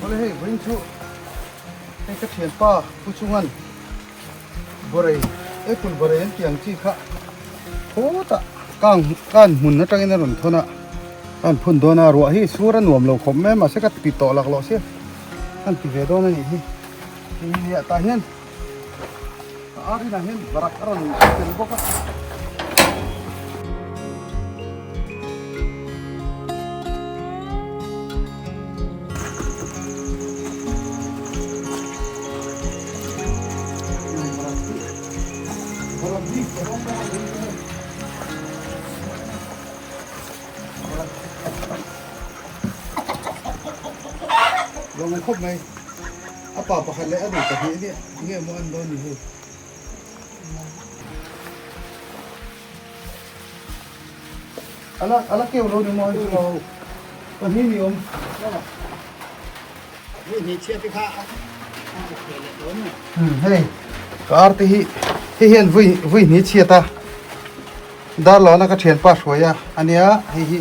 Awle hei vawiin chu hei ka thianpa Pu Chungan Borei apple borei an tih ang chi kha khawtah kang kan hmun atangin a rawn thawn a kan phun dawn a ruah hi sur a nuam lo khawp mai a mahse ka ti tawh laklawh sia kan ti ve dawn a nih hi hei tah hian a ar inah hian varak a rawn tel bawk a. Lawng khawp mai a pa pakhat leh a nu pahnih ania enge maw an dawn ni hei. Ala ala keu lo ni maw hei chu pahnih ni awm. Hei ka ar te hi hei hian vui vui hni chhiat a Darlawn a ka thianpa hruai a ania hei hi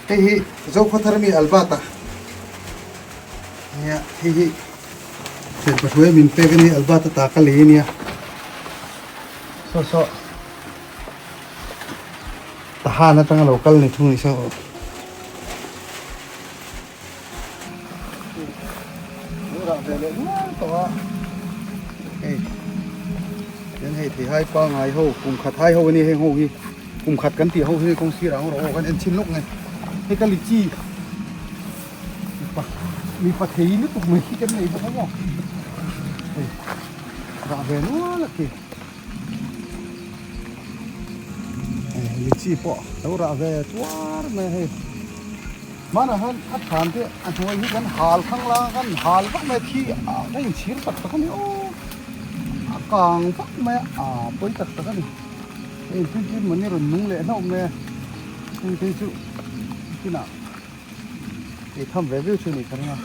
hei hi Zokhawthar mi Albert a nia hei hi thianpa hruai min pek ania Albert a ta ka lei ania saw saw Tahan atanga lo kal ni thung ni saw. Rah ve leh nual tawh a hei hian hei thei hai pangai ho kum khat hai ho a ni heng ho hi kum khat kan tih ho hi kawng sirah ang rawh aw kan en chhin lawk nge hei ka lichi mipa mipa thei lutuk mai hi kan nei bawk a maw hei rah ve nual a khi hei lichi pawh lo rah ve tuar mai a hei. Hmanah hian a thlan te a hnuai hi kan hal thang la kan hal vak mai a thi a ka inchhir tak tak a ni aw a kang vak mai a a pawi tak tak a ni hei inthil chu mahni rawn nung leh hlauh mai a heng te hi chu kinah ei tham ve viau chu a nih ka ring a.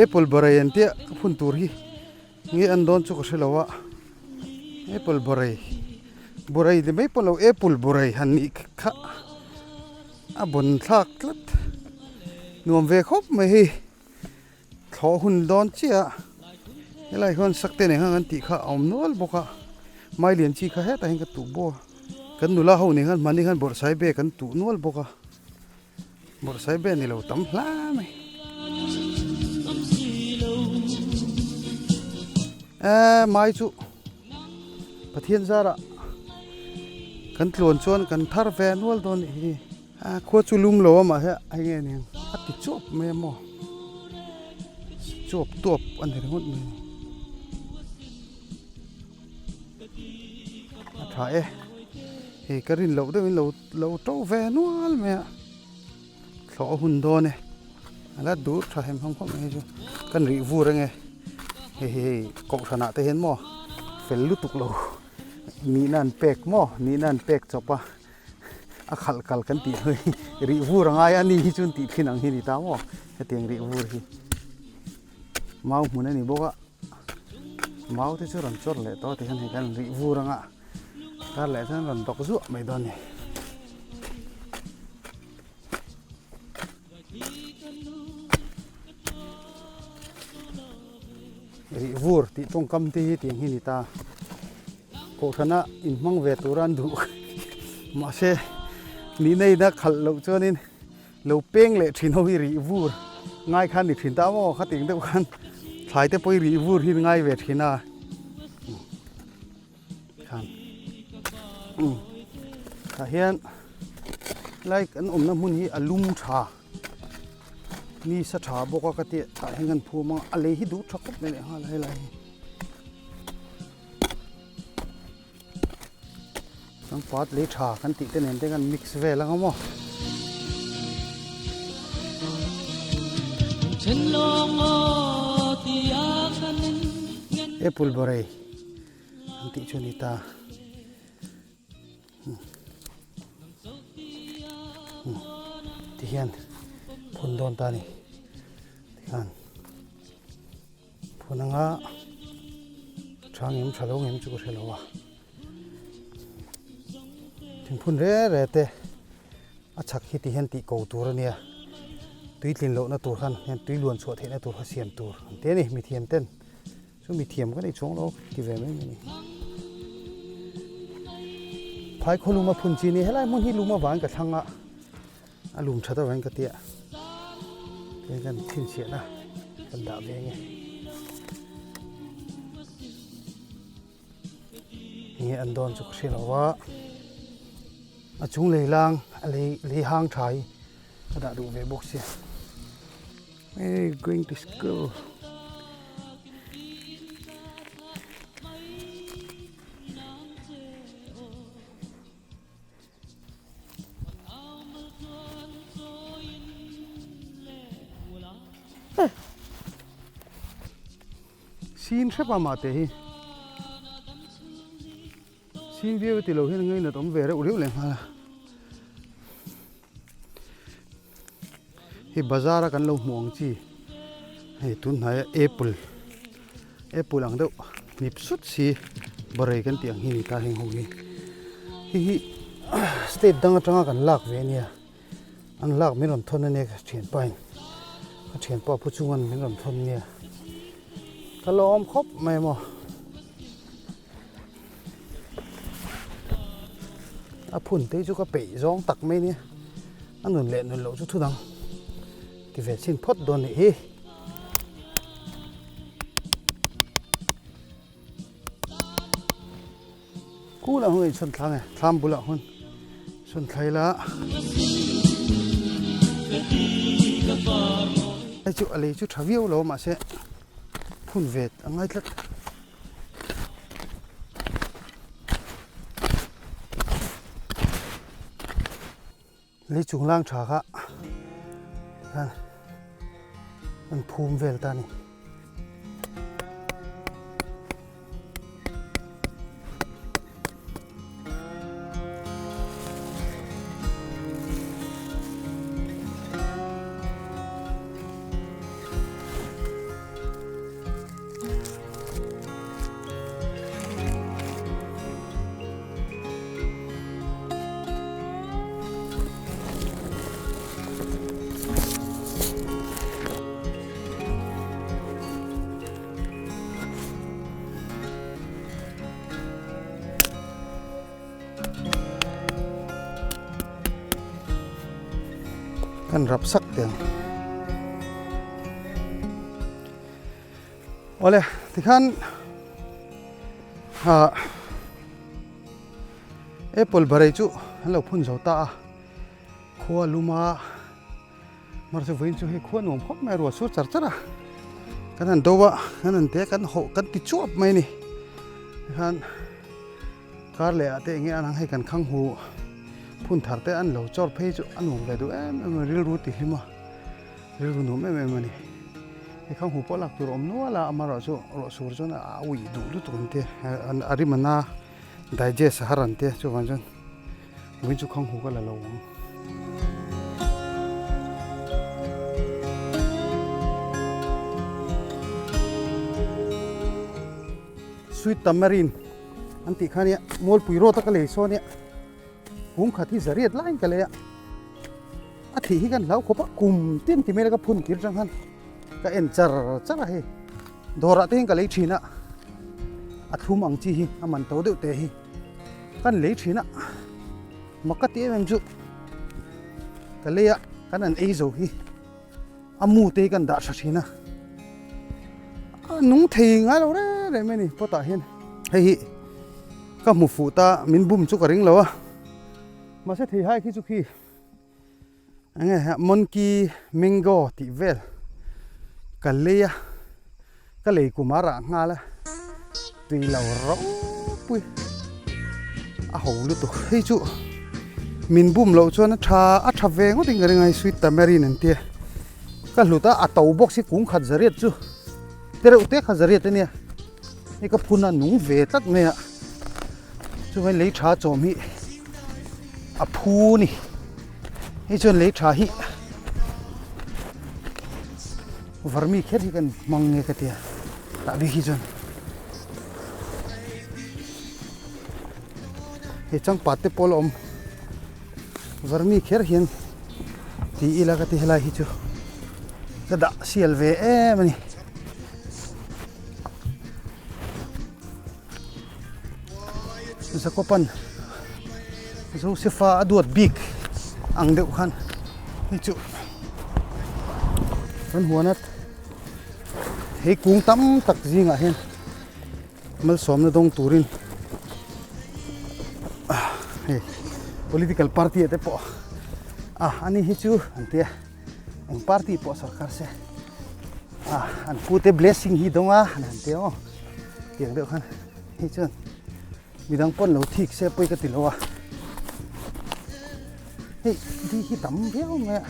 Apple barei an tia ka phun tur hi nge an dawn chu ka hre lo a apple barei barei ni mai pawh lo apple barei han nih kha a bawn thlak tlat nuam ve khawp mai hei. Thlawh hun dawn chiah a, helai hian sakte nen khan kan tih kha a awm nual bawk a, mai lian chi kha hetah hian ka tuh bawk a, kan nula ho nen khan mahni khan bawrhsai be kan tuh nual bawk a, bawrhsai be ni lo tam hla mai. Eee mai chu Pathian zarah kan tluan chuan kan thar ve nual dawn nih hi. A khua chu lum lo a mahse hei nge ni ang a ti chuap mai a maw chuap tuap a ni ringawt mai a tha e hei ka rin loh deuh in lo lo to ve nual mai a thlawh a hun dawn e a la dur tha hem hlawm khawp mai chu kan rih vur ang e hei hei kohhran ah te hian maw fel lutuk lo nihna an pek maw nihna an pek chawp a. a khalh kal kan tih hi rih vur a ngai a ni hi chuan tih thin ang hi ni ta maw hetiang rih vur hi mau hmun a ni bawk a mau te chu rawn chawr leh tawh a ti hian hei kan rih vur anga kar leh chuan rawn dawk zuah mai dawn a ni. Rih vur tih tawngkam te hi tiang hi ni ta. Kohhrana inhmang ve tur an duh mahse nihna ina khalh loh chuanin lo peng leh thin ho hi rih vur ngai khan ni thin ta maw khating deuh khan thlai te pawh hi rih vur hi ngai ve thin a khan tah hian lai kan awmna hmun hi a lum tha ni sa tha bawk a ka tih tah hian kan phum a a lei hi duh tha khawp mai leh nghal a helai hi. Changpat lei tha kan tih te nen te kan mix vel ang a maw. Apple barei. tih chu a ni ta. Tihian phun dawn ta a ni. Tikhan phun anga tha ngem tha lo ngem chu ka hre lo a. Thingphun re re te a chhak hi tihian tih ko tur a nia. Tui tlin lohna tur khan hian tui luan chhuah theihna tur kha siam tur an ti a ni mithiam ten. Chu mi thiam ka nei chuang lo ti ve mai mai a ni. Phai khaw lum a phun chi ni helai hmun hi lum avangin ka thlang a, a lum that avangin ka tia tihian kan chhinchhiahna kan dah ve nge. Nge an dawn chu ka hre lo a, a chung lei lang a lei lei hang tha hi ka dah duh ve bawk sia. Hey, going to school. Sin hrep a mah te hi sin viau ti lo hian ngainat awm ve reuh reuh leh nghal a. Hei bazar a kan lo hmuh ang chi hei tun hnaia apple apple ang deuh hnip sut si barei kan tih ang hi a ni ta heng ho hi hei hi state dang atanga kan lak ve ania an lak min rawn thawn ania ka thianpa in ka thianpa pu chungan min rawn thawn ania ka lawm khawp mai maw. A phun te hi chu ka peih zawng tak mai nia a nun leh nun loh chu thu dang ti ve chhin phawt dawn nih hi. Kulah hun a inchhawn thlang e thlam bulah hun chhawn thla ila hei chu a lei chu tha viau lo mahse phun ve a ngai tlat. Lei chung lang tha kha tikhan an phum vel ta a ni. Kan rap sak teh ang. Awle tikhan ah apple barei chu an lo phun zo ta a khua luma mar chu vawiin chu hei khua nuam khawp mai a ruah sur char char a kan han do a kan han te kan hawh kan ti chuap mai a ni tikhan kar leh ah te eng nge an ang hei kan khang hu phun thar te an lo chawr phei chu a nuam ve duh em em a rilru ti hlim a. Rilru nuam em em a ni. Hei kha hmu pawh lak tur a awm nual a, amaherawh chu ruah sur chuan a uih duh lutuk ang te, a rim ana digest a har ang te chuvang chuan vawiin chu khang hu ka la lo ang. Sweet tamarind an tih kha nia Mualpui road a ka lei sawn nia kung khat hi zariat laiin ka lei a. A thih hi kan hlau khawp a, kum tin ti mai ka phun kir chang khan ka en char char a hei. Dawrah te hian ka lei thin a, a thlum ang chi hi a man to deuh te hi kan lei thin a, mak ka ti em em chu ka lei a kan han ei zo hi a mu te hi kan dah tha thin a, a nung thei ngai lo reng reng mai a ni pot ah hian hei hi ka hmu fuh ta min bum chu ka ring lo a mahse theihai khi chu khi. Enge monkey mango tih vel ka lei a ka lei kum a rah nghal a tui lo ropui a ho lutuk hei chu min bum loh chuan a tha a tha ve ngawt in ka ring a hei sweet tamarind an tia ka hlut a a to bawk si kung khat zariat chu te reuh te kha zariat ania hei ka phun a nung ve tlat mai a. Chuvangin lei tha chawm hi a phu a ni. Hei chuan lei tha hi varmi kher hi kan hmang nge ka tia tah bik hi chuan hei changpat te pawh la awm varmi kher hian ti ila ka ti helai hi chu ka dah sial ve em a ni. Jacob-a'n Josefa a duat bik ang deuh khan hei chu kan huan a hei kung tam tak zingah hian malsawmna dawng turin hei political party ah te pawh ah ani hi chu an tia eng party pawh sorkar se ah an pute blessing hi dawng a an han tia aw tiang deuh khan hei chuan midang pawn lo thik se pawi ka ti lo a hei di hi tam viau mai a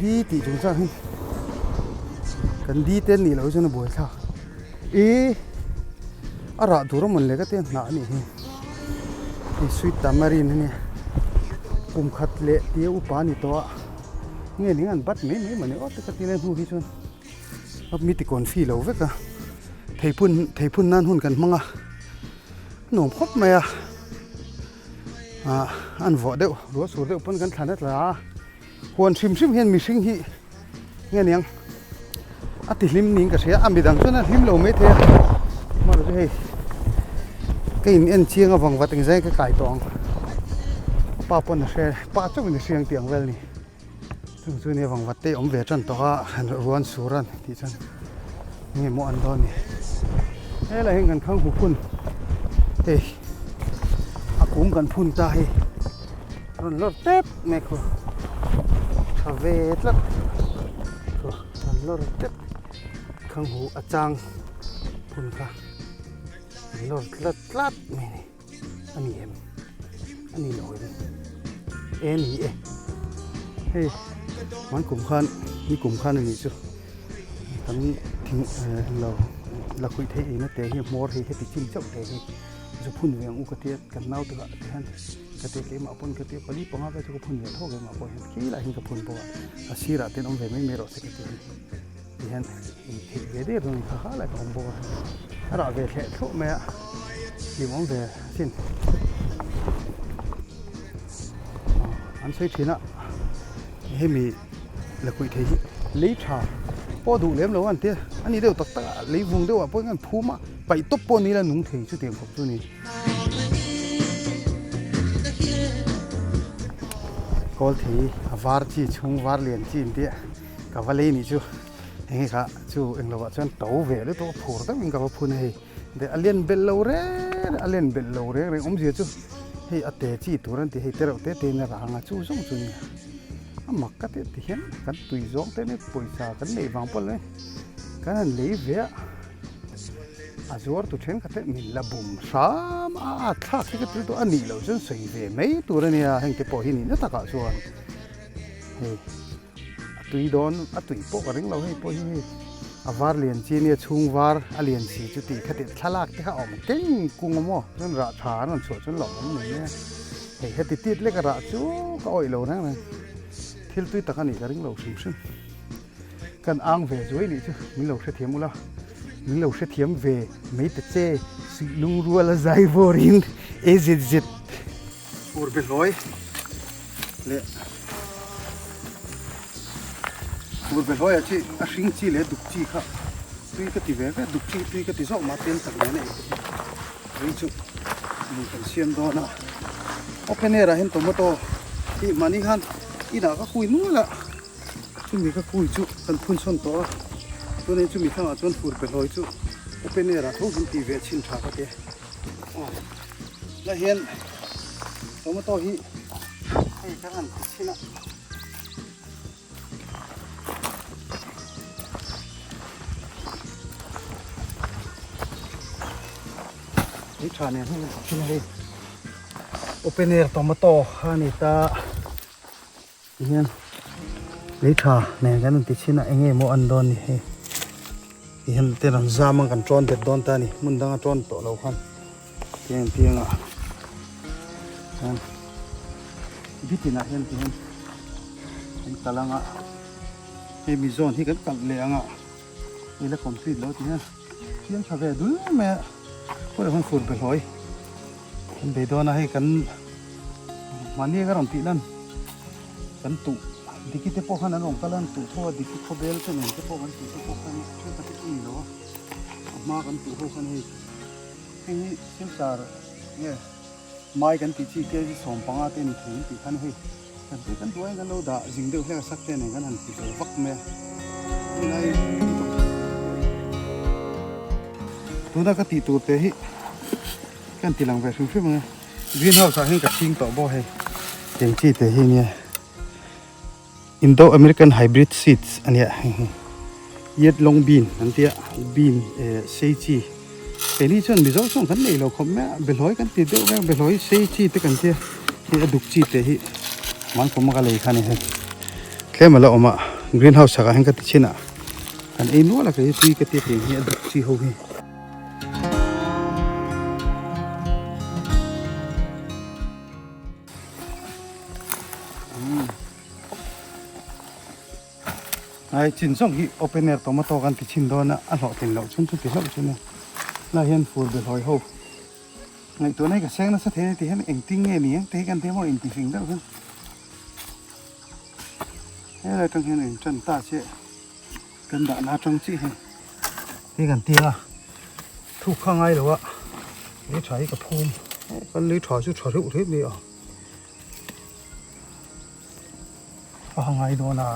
di tih chung chuan hei kan di te nih loh chuan a buai thlak ih a rah tur a mawn le ka tia hnah a nih hi hei sweet tamarind a nia kum khat leh tia upa a ni tawh a nge ning an bat mai mai mawni aw te ka ti lai hnu hi chuan. Mi ti kawn fi lo vek a theiphun theiphun nan hun kan hmang a nuam khawp mai a ah an vawh deuh ruah sur deuh pawn kan thlan a tla a huan hrim hrim hian mihring hi nge niang a ti hlim niin ka hria a midang chuan a hlim lo maithei a amaherawhchu chu hei ka in en chiang avang vat engzai ka kai tawh ang pa pawn a hre pa chauhin a hriang tih ang vel a ni. Chung chu nia vangvat te awm ve tan tawh a ruan sur a tih chuan nge maw an dawn ni helai hian kan khang hu phun hei a kung kan phun ta hei rawn lawr tep mai khu tha ve tlat khu rawn lawr tep khang hu a chang phun kha rawn lawr tlat tlat mai a ni. A ni em? A ni lo em? E ni e. Hei hman kum khan ni kum khan a nih chu kan thing englo la khuih theih eina te hi hmawr hei heti chin chauh te hi zu phun ve ang u ka tia kan nau te kha ti hian ka tia keimah pawn ka tia pali panga vel chu ka phun ve tho keimah pawh hian khi lai hian ka phun bawk a a sirah te an awm ve mai mai rawh se ka ti a ni ti hian intheih ve der dawn kha kha lai ka awm bawk a a rah ve thleh thluah mai a hlim awm ve sin an sawi thin a hemi la kuih thei hi lei tha pawh duh lem lo a an tia a ni deuh tak tak a lei vung deuh ah pawh hian phum a paih tawp pawh ni ila nung thei chu tiang khawp chu a ni. Kawl thei a var chi chhung var lian chi an tia. Ka va lei nih chu enge kha chu englo ah chuan to ve lutuk a phur deuhin ka va phun a hei de a len belh lo reng a len belh lo reng reng awmzia chu hei a te chi tur an ti hei te reuh te te in a rang a chu zawng chu nia a mak ka tih ti hian kan tui zawng te nia pawisa kan neih vang pawh le kan han lei ve a a zuar tu thenkhat te min la bum hram a a thlak hi ka ti lutuk a nih loh chuan sawi ve mai tur a nia heng te pawh hi nihna takah chuan hei. A tui dawn a tui pawh ka ring lo hei pawh hi hei a var lian chi ania chhung var a lian si chu tih kha tih thlalak te kha a awm keng kung a maw chuan rah tha an rawn chhuah chuan lo awm mai mai a hei heti tit lek a rah chu ka awih lo reng reng thil tui tak a nih ka ring lo hrim hrim kan ang ve zuai nih chu min lo hrethiam ula min lo hrethiam ve mai ta che suih lungrual a zai vawrin e zet zet. Fur behlawi leh fur behlawi ah chi a hring chi leh duk chi kha tui ka ti ve ve duk chi tui ka ti zawk mah tel tak nen a ei tui chu hmun kan siam dawn a open air ah hian tomato hi mahni khan inah ka kui nual a chumi ka kui chu kan phun sawn tawh a chuanin chumi thlangah chuan fur behlawi chu open air ah tho hian tih ve chhin tha ka ti a. Lah hian tomato hi hei ka rawn ti chhin a. Hei tha nen hei ti chhin a hei open air tomato a ni ta tihian lei tha nen kan rawn ti chhin a eng nge maw an dawn ni hei tihian te rawn zam ang kan tawn bet dawn ta a ni hmun danga tawn tawh lo khan. Tiang tianga chuan bitinah hian ti hian kan kal anga hemi zawn hi kan kalh leh anga hei la complete lo ti hian siam tha ve dul mai a khawiah khawn fur be hlawi kan bei dawn a hei kan mahni ka rawn tih lan kan tuh diki te pawh khan an rawn kal a an tuh tho a diki khawbel te nen te pawh kan tuh te pawh khan thenkhat te chu ni lo a a hma kan tuh ho khan hei. Hei hi Silchar nge mai kan tih chi kg 15 te ni thei tih khan hei kan tui kan duai kan lo dah zing deuh hlek a sak te nen kan han ti ve vak mai a tunlai tuna ka tih tur te hi kan ti lang ve hrim hrim ang e green house ah hian ka ching tawh bawk hei tiang chi te hi nia Indo American hybrid seeds a nia hei hi yet long bean an tia bean eh sei chi keini chuan mizo chuan kan neih lo khawp mai a behlawi kan ti deuh vek behlawi sei chi te kan tia hei a duk chi te hi hmankum a ka lei kha a ni hei tlem a la awm a green house chhakah hian ka ti chhin a kan ei nual a kei hi tui ka tia tiang hi a duk chi ho hi. Ai chin zawng hi open air tomato kan ti chhin dawn a a hlawhtlin loh chhun chu ti hlauh chhun a lai hian fur be hlawi ho ngaihtuah na hi ka seng nasa thei a ti hian engtin nge ni ang te hi kan ti emaw inti fing deuh hian helai atang hian in tan ta che kan dah na atang chiah hian hei kan tia thuk kha ngai lo a lei tha hi ka phum kan lei tha chu tha reuh hle mai a. A ngai dawn a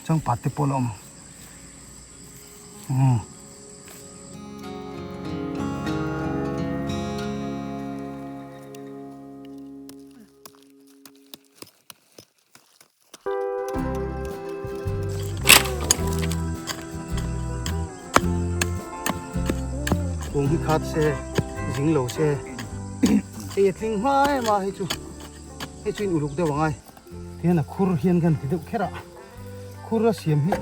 changpat te pawh a la awm umm. Kung hi khat se zing lo se hei a tling hma em a hei chu hei chu in uluk deuh angai tihian a khur hian kan ti deuh kher a khur a siam hi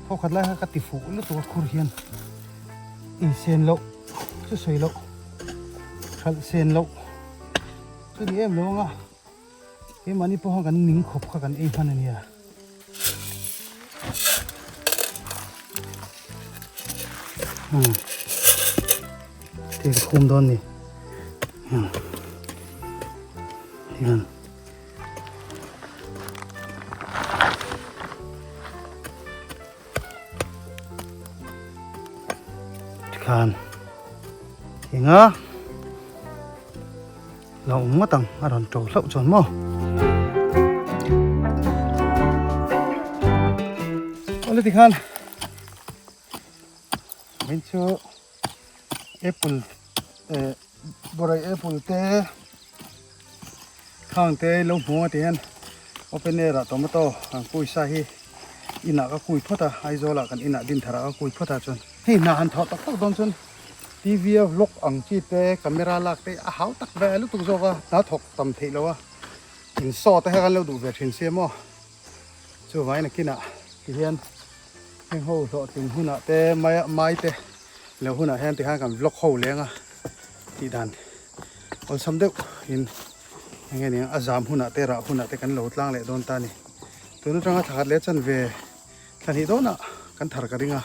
thawkhat lai kha ka ti fuh lutuk a khur hian insen loh chu sawi loh hralh sen loh chu ni em lo anga. Keimahni pawh khan kan ning khawp kha kan ei hman a nia. Hmm. Te ka phum dawn ni. Hmm. Tihan. Tikhan. Tinga. Lo awm ngawt ang a rawn to hlauh chuan maw. Awle tikhan min chu apple eh borai apple te khang te lo hmu a ti hian open air ah tomato an kui sa hi inah ka kui phawt a Aizawl ah kan inah Dinthar ah ka kui phawt a chuan hei hna han thawh tak tak dawn chuan TV a vlog ang chi te camera lak te a hau tak ve lutuk zawk a hna thawk tam theih lo a in saw te kha kan lo duh ve thin sia maw chuvangin a kinah ti hian heng ho hlawhtling hunah te mai mai te lo hunah hian tikhan kan vlog ho leng a tih dan awlsam deuh in eng nge niang a zam hunah te rah hunah te kan lo tlang leh dawn ta a ni tun atanga thla khat leh chanve thla hnih dawnah kan thar ka ring a.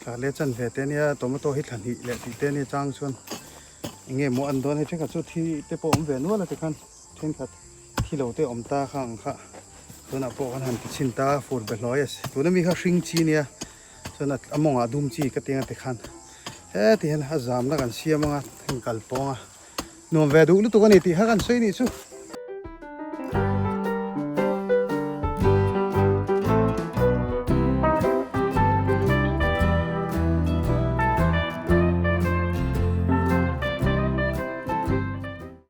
Thla leh chan ve te ania tomato hi thla hnih leh tih te ania chang chuan enge maw an dawn hei thenkhat chu thi te pawh awm ve nual a tikhan thenkhat thi lo te awm ta kha ang kha tunah pawh kan han ti chhin ta fur be hlawi a tuna mi kha hring chi ania chuan a mawngah dum chi ka ti anga tikhan heti hian a zamna kan siam anga heng kal pawng a nuam ve duh lutuk a ni tih kha kan sawi nih chu.